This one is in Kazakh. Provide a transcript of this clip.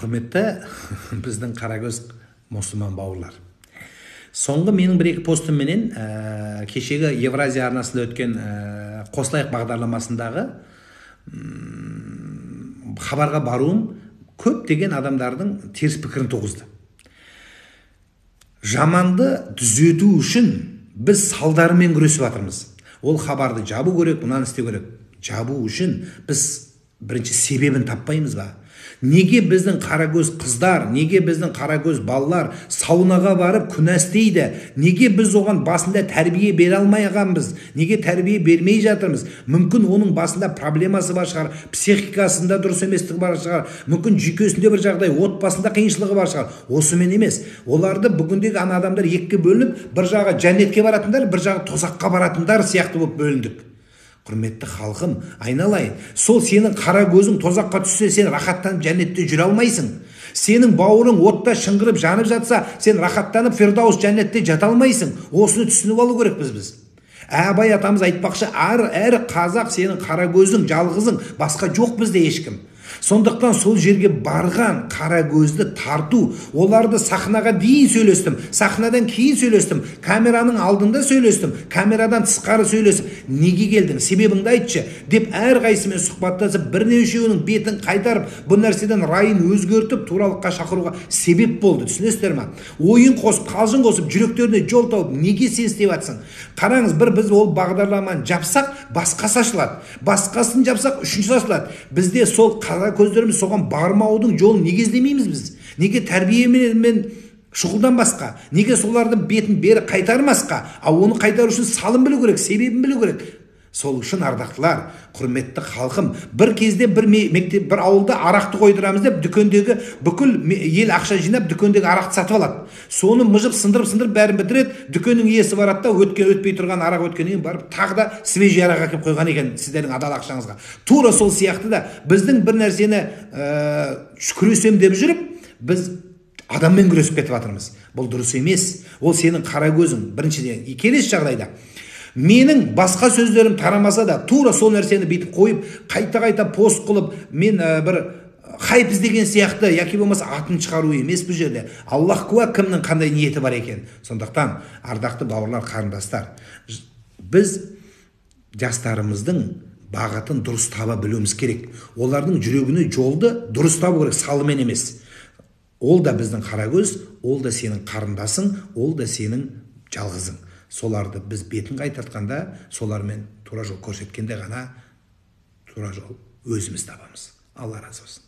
Құрметті біздің қарагөз мұсылман бауырлар, соңғы менің бір-екі постымменен кешегі Евразия арнасында өткен Қосылайық бағдарламасындағы хабарға баруым көптеген адамдардың теріс пікірін туғызды. Жаманды түзету үшін біз салдарымен күресіп жатырмыз. Ол хабарды жабу керек, мынаны істеу керек. Жабу үшін біз бірінші себебін таппаймыз ба? Неге біздің қарагөз қыздар, неге біздің қарагөз балалар саунаға барып күнә істейді? Неге біз оған басында тәрбие бере алмай қалғанбыз? Неге тәрбие бермей жатырмыз? Мүмкін оның басында проблемасы бар шығар, психикасында дұрыс еместігі бар шығар, мүмкін жүйкесінде бір жағдай, отбасында қиыншылығы бар шығар. Осымен емес. Оларды бүгіндегі ана адамдар екіге бөлініп, бір жағы жәннетке баратындар, бір жағы тозаққа баратындар сияқты болып бөліндік. Құрметті халқым, айналайын, сол сенің қара көзің тозаққа түссе, сен рахаттанып жәннетте жүре алмайсың. Сенің бауырың отта шыңғырып жанып жатса, сен рахаттанып фирдаус жәннетте жата алмайсың. Осыны түсініп алу керекпіз біз. Абай атамыз айтпақшы, әр қазақ сенің қара көзің, жалғызың, басқа жоқ бізде ешкім. Сондықтан сол жерге барған қара көзді тарту, оларды сахнаға дейін сөйлестім, сахнадан кейін сөйлестім, камераның алдында сөйлестім, камерадан тысқары сөйлесіп, неге келдің, себебіңді айтшы деп әрқайсысымен сұхбаттасып, бірнешеуінің бетін қайтарып, бұл нәрседен райын өзгертіп, туралыққа шақыруға себеп болды. Түсінесіздер ма? Ойын қосып, қалжың қосып, жүректеріне жол тауып, неге сен істеп жатсың? Қараңыз, бір біз ол бағдарламаны жапсақ, басқасы ашылады, басқасын жапсақ, үшіншісі ашылады. Бізде сол қара көздеріміз соған бармаудың жолын неге іздемейміз біз? Неге тәрбиемен шұғылданбасқа? Неге солардың бетін бері қайтармасқа? А оны қайтару үшін салым білу керек, себебін білу керек. Сол үшін ардақтылар, құрметті халқым, бір кезде бір мектеп, бір ауылда арақты қойдырамыз деп дүкендегі бүкіл ел ақша жинап дүкендегі арақты сатып алады. Соны мыжып, сындырып бәрін бітіреді. Дүкеннің иесі барады да, өтпей тұрған арақ өткеннен кейін барып тағы да свежий арақ әкеліп қойған екен сіздердің адал ақшаңызға. Тура сол сияқты да біздің бір нәрсені күресем деп жүріп, біз адаммен күресіп кетіп жатырмыз. Бұл дұрыс емес. Ол сенің қара көзің. Біріншіден, келесі жағдайда менің басқа сөздерім тарамаса да, тура сол нәрсені бүйтіп қойып, қайта-қайта пост қылып, мен бір хайп іздеген сияқты, яки болмаса атын шығару емес бұл жерде. Аллах куә, кімнің қандай ниеті бар екен. Сондықтан, ардақты бауырлар, қарындастар, біз жастарымыздың бағытын дұрыс таба білуіміз керек. Олардың жүрегіне жолды дұрыс табу керек, салымен емес. Ол да біздің қарагөз, ол да сенің қарындасың, ол да сенің жалғызың. Соларды біз бетін қайтартқанда, солармен тура жол көрсеткенде ғана тура жол өзіміз табамыз. Алла разы болсын.